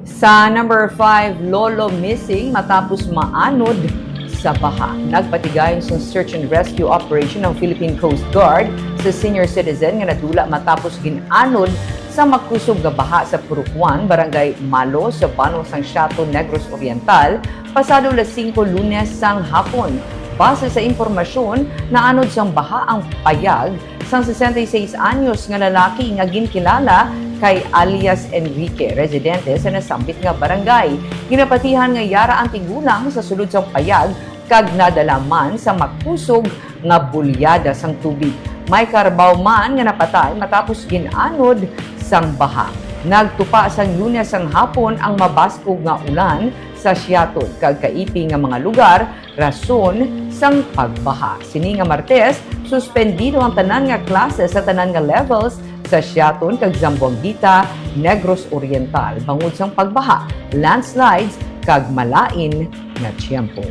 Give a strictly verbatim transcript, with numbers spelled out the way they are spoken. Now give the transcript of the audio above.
Sa number five, lolo missing matapos maanod sa baha. Nagpatigayon sa search and rescue operation ang Philippine Coast Guard sa senior citizen nga nadula matapos gin-anod sa makusog nga baha sa Purok One, Barangay Malo, sa banwa sang Siaton, Negros Oriental, pasado alas singko Lunes sang hapon. Base sa impormasyon, naanod sang baha ang payag sang sesenta y seis anyos nga lalaki nga ginkilala kay alias Enrique, residente sa nasambit nga barangay. Ginapatihan nga yara ang tigulang sa sulod sang payag kag nadala man sa makusog nga bulyada sang tubig. May karabaw man nga napatay matapos gin-anod sang baha. Nagtupa sang Lunes sang hapon ang mabaskog nga ulan sa Siaton kag kaipi nga mga lugar, rason sang pagbaha. Sini nga Martes, suspendido ang tanan nga klase sa tanan nga levels sa Siaton kag Zamboanguita, Negros Oriental, bangod sang pagbaha, landslides, kag malain nga tiyempo.